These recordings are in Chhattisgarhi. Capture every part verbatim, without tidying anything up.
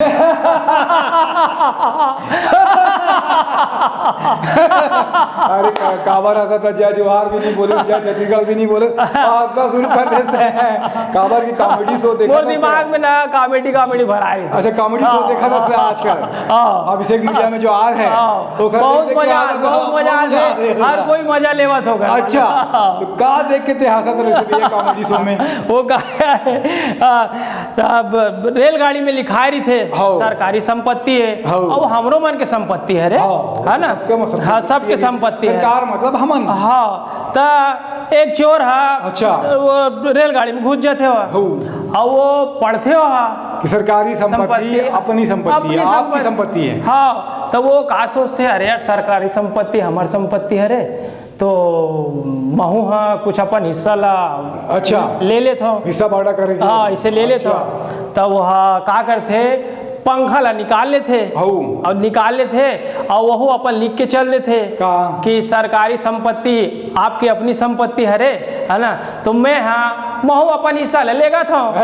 अरे का-, काबर हंसत हे? जय जोहार भी नहीं बोले, जय छत्तीसगढ़ भी नहीं बोले, हंसना शुरू कर देते हैं। काबर की comedy show देखा मोर था दिमाग उसने? में ना comedy, comedy भराए। अच्छा, comedy show हाँ, देखा था उसने हाँ, आजकल? हाँ। अभिषेक मीडिया में जो आ रहे हैं, हाँ, ओकर बहुत देख देख के मजा, आ रहा था, बहुत मजा बहुत मजा आ रहा था। हर कोई मजा लेवत होगा। अच्छा, हाँ। तो का देख के ते हंसत रहे थे ये comedy show में? वो का है, आ, अब रेलगाड़ी में लिखाए रहिथे, हाँ। सरकारी संपत्ति है, हाँ। अब हमरो मन के संपत्ति है रे, हाँ, है ना? सबके म-, संपत्ति हाँ, सबके है। संपत्ति है। सरकार मतलब हमन। हाँ, त एक चोर हा, अच्छा। वो रेलगाड़ी में घुस जाथे हो, हाँ। और वो पढ़थे हो हा कि सरकारी संपत्ति संपत्ति, अपनी संपत्ति अपनी है, आपकी संपत्ति। संपत्ति है। हाँ, तो वो का सोचथे, "अरे यार, सरकारी संपत्ति हमर संपत्ति हरे, तो महू हा कुछ अपन हिस्सा ला अच्छा। ले लेत हूँ।" हिस्सा बांटा करे के। हाँ, इसे ले लेत हूँ। अच्छा। तब वह का करथे, पंखा ला निकाल लेथे। हऊ। और निकाल लेथे, और वहू अपन लिख के चल देथे का? कि सरकारी संपत्ति आपकी अपनी संपत्ति हरे, है ना? तो मैं हा, महू अपन हिस्सा ले लेगा था।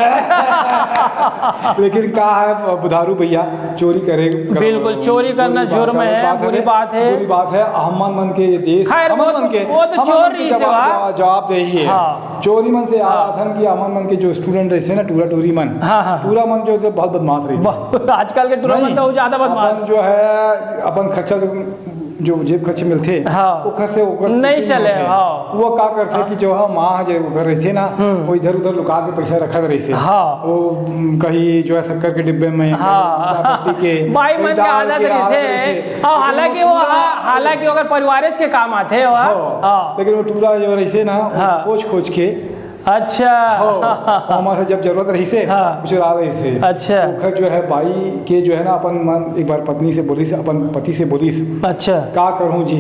लेकिन का है बुधारू भैया, चोरी करे गलत, बिल्कुल, चोरी करना बुरी बात, जुर्म गलत है, बात है बुरी रे, बात है। बुरी बात है। हमन मन के ये देश, खैर, हमन वो मन तो, के, वो तो हमन चोर मन के रहिस जवाब, वा। जवाब, जवाबदेही है। हाँ। चोरी मन से याद हाँ। आथन कि हमन मन के जो student रहिसे ना, टूरा टूरी मन, हाँ, हाँ, हाँ। टूरा मन जो है बहुत बदमाश रहिसे। बहुत, आजकल के टूरा मन नहीं, तो ज्यादा बदमाश। अपन जो है, अपन खर्चा जो, जो जेब खर्च मिलथे, हाँ। ओखर से ओकर नहीं कुछ चले, होथे। हाँ। वो का करथे हाँ। कि जो है माँ जे ओकर रहिथे ना, हम्म। वो इधर उधर लुका के पैसा रखत रहिसे। हाँ। वो, उम, कहीं जो है शक्कर के डिब्बे में, हाँ। कहीं चाय पत्ती के, बाई कहीं मन के दाल आदत के, आदत रहिथे। रहिसे। हाँ, लेकिन हालांकि वो वो, पूरा हाँ, हालांकि ओकर परिवारेज के काम आथे वो, हाँ। हाँ। लेकिन वो टूरा जो रहिसे ना, वो हाँ। खोज खोज के अच्छा। हो, ओमा से जब जरूरत रहिसे, हाँ। कुछ ला रहिसे। अच्छा। ओखर जो है बाई के जो है ना अपन मन एक बार पत्नी से बोलिस, अपन पति से बोलिस, अच्छा। "का करूं जी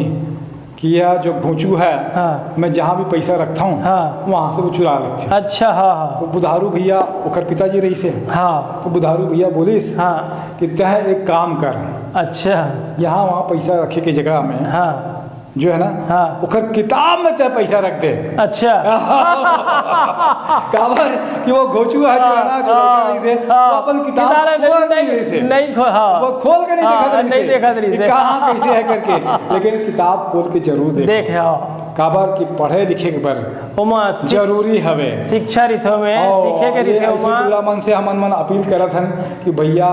कि यह जो घोंचू है, हाँ। मैं जहाँ भी पैसा रखता हूँ, हाँ। वहाँ से वो चुरा लेथे।" अच्छा, हाँ, हाँ। तो बुधारू भैया ओखर पिताजी रहिसे। हाँ। तो बुधारू भैया बोलिस हाँ। कि "तह एक काम कर, अच्छा। यहाँ वहाँ पैसा रखे के जगह में हाँ। जो है ना, हाँ। ओखर किताब में तय पैसा रख दे।" अच्छा। काबर कि वो घोचू है जो है ना, जो हाँ, लड़का रहिसे, हाँ। वो अपन किताब किताब में खोल नहीं, नहीं रहिसे। नहीं खो-, हाँ। वो खोल के नहीं हाँ, देखत रहिसे नहीं देखत कि रहिसे। कहाँ कैसे है करके, लेकिन किताब खोल के जरूर देख। देख, हाँ। काबर कि पढ़े लिखे के बर ओमा शिक-, जरूरी हवे। शिक्षा रिथे में, और सीखे के ये रिथे ऐसे ओमा। टूरा मन से हमन मन अपील करत हन कि भैया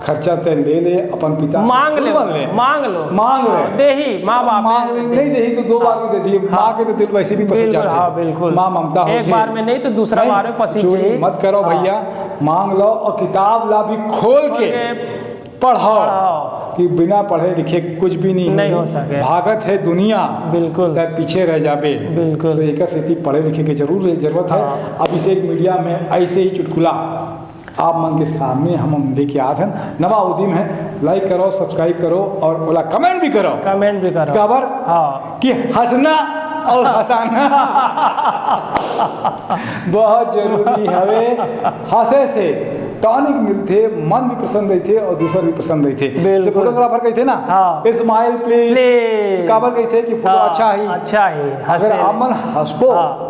खर्चा तय ले ले, अपन पिता से मांग ले, खुद मन ले। मांग लो। मांग ले। हाँ, देही, माँ बाप मांग है। ले, नहीं देही तो दो बार में दे दिए। हाँ। माँ के तो दिल वैसे भी पसीज बिल्कुल, जाथे। हाँ, बिल्कुल। माँ ममता एक होथे। बार में नहीं तो दूसरा नहीं, बार में पसीज चोरी जाही। मत करो हाँ। भैया, मांग लो और किताब ला भी खोल के खोल के पढ़ाओ पढ़ाओ। कि बिना पढ़े लिखे कुछ भी नहीं नहीं होही। हो सके। भागत है दुनिया, बिल्कुल। तय पीछे रह जाबे। बिल्कुल। तो एकर सेती पढ़े लिखे के जरूर जरूरत है। हाँ। अभिषेक मीडिया में ऐसे ही चुटकुला आप मन के सामने हम, हम लेके आत हन। नवा उदीम है, like करो, subscribe करो और ओला comment भी करो। Comment भी करो। काबर? हाँ। कि हंसना और हंसाना बहुत जरूरी हवे। हंसे से tonic मिलथे, मन भी प्रसन्न रहिथे और दूसर भी प्रसन्न रहिथे। बिल्कुल। जैसे photographer कहिथे ना, हाँ। "Smile please।" Please। तो काबर कहिथे कि photo हाँ, अच्छा ही। अच्छा ही, अगर हंसे। आप मन हंसबो, हाँ।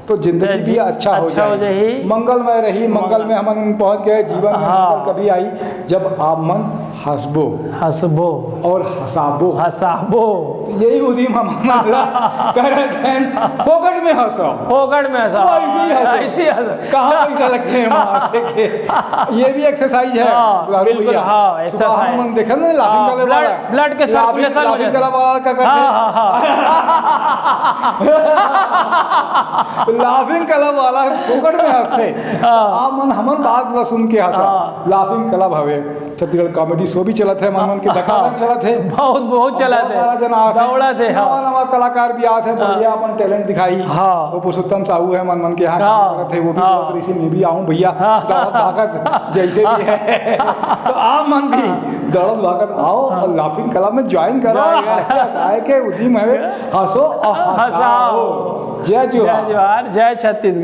तो जिंदगी भी अच्छा हो अच्छा हो जाही। जाही। मंगलमय रही, मंगल मंगल। में हमन पहुंच गए। जीवन में हाँ। मंगल तभी आई, जब आप मन हंसबो। हंसबो। और हंसाबो। हंसाबो। तो यही उदीम हमन ला करत हन, फोकट में हंसो। फोकट में हंसो। ऐसे ही हंसो। ऐसे ही हंसो। कहाँ पैसा लगथे एमा हंसे के? ये भी exercise है, हाँ, बुधारू बिल्कुल, भैया। हाँ, सुबह exercise। हमन देखन ना, laughing हाँ, club वाला। Blood, blood के laughing, circulation हो laughing जाथे। Club वाला का करथे। हाँ, हाँ, हाँ। Laughing club वाला फोकट में हंसथे। हाँ। आप मन हमन बात ला सुन के हंसा। हाँ। Laughing club हवे, छत्तीसगढ़ comedy show भी चलत है, मन मन के धकाधक हाँ। चलत है। बहुत, बहुत चलत बहुत है। सारा जन आथे। दौड़त है, हाँ। नवा, नवा कलाकार भी आथे, हाँ। बढ़िया अपन talent दिखाई। हाँ। वो पुरुषोत्तम साहू है, मन मन के यहाँ हाँ। काम करत है, वो भी हाँ। बोलत रहिसे, "मैं भी आऊँ भैया, हाँ। दौड़त भागत जैसे भी है।" तो आप मन भी दौड़त भागत आओ हाँ। और laughing club में join करो। Join करो। हंसे हंसाए के उदीम हवे, हंसो और हंसाओ। हंसाओ। जय जोहार। जय जोहार, जय छत्तीसगढ़।